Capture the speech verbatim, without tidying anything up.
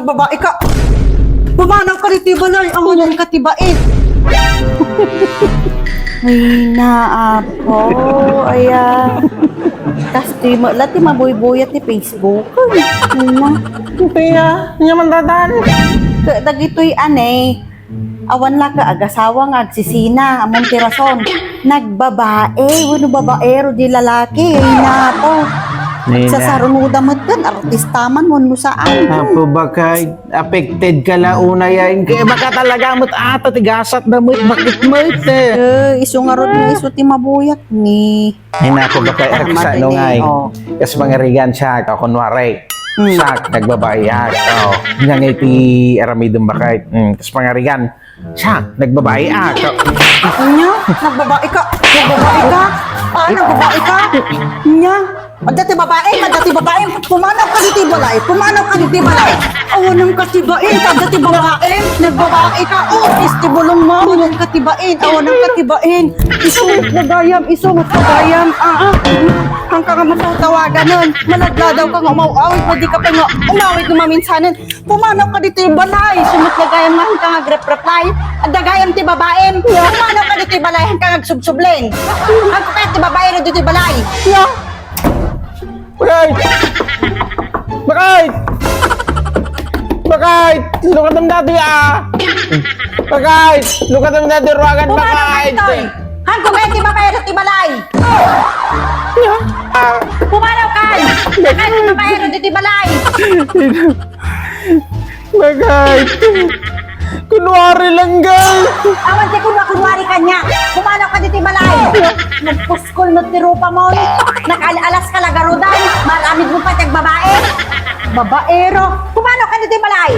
Babae ka. Pumanaw ka ditoy balay. Awanan ka ti bain. Ay, naapo. Aya. Kastoy mo, la ti mabuybuyat ti Facebook. Ay, na. Kaya, nya man dadan. Ka-, dagitoy ane. Awan la ka agasawa nga agsisina, ammom ti rason. Nagbabae, wenno babaero di lalaki, ay naapo. Nina. Sasarunoda met ken artista man wenno saan. Apo bakay, affected ka la unay ay. Kaya baka talaga met ato ti gasat da met, bakit met, eh? Eh, isu ngarud nga isu ti mabuyat ni. Ay, nako, bakay, aksano ngay. Oh. Kas pangarigan siya, kunwari. Hmm. Siya, nagbabayak. Oh. Nga ngay ti aramidem bakay. Hmm. Kas pangarigan, siya, nagbabayak. Oh. Nya, nagbabae ka. Nagbabae ka. Ah, nagbabae ka. Nya. Adda ti babae, adda ti babae. Pumanaw ka ditoy balay. Pumanaw ka ditoy balay. Awanan ka ti bain, adda ti babae. Nagbabae ka. Oh, is ti bulong mo. Awanan ka ti bain. Awanan ka ti bain. Isu met gagayam, isu met gagayam. Ah, ah. Hangka nga matatawaganen. Maladladaw ka nga umaw-awid, pwede ka pa nga umawid nga maminsanen. Pumanaw ka ditoy balay. Isu met gagayam nga hangka nga agrep-reply. Adda gayam ti babaem. Pumanaw ka ditoy balay, hangka nga agsubsubling. Hangka ti babae ditoy balay. Bakit? Bakit? Bakit? Lukatem dati, ah! Bakit? Lukatem dati, ruagan, bakit? Pumanaw ka ditoy. Hangko met ti babaero ti balay. Ah! Pumanaw ka. Hangko met ti babaero ti balay. Bakit? Kunwari lang, gal. Awan ti kunwa-kunwari kanya. Pumanaw ka ditoy balay. Nagpuskol met ti rupa mo. Nakal-alas ka lagarudan. Maramid mo pa ti agbabae. Babaero. Pumanaw ka ditoy balay.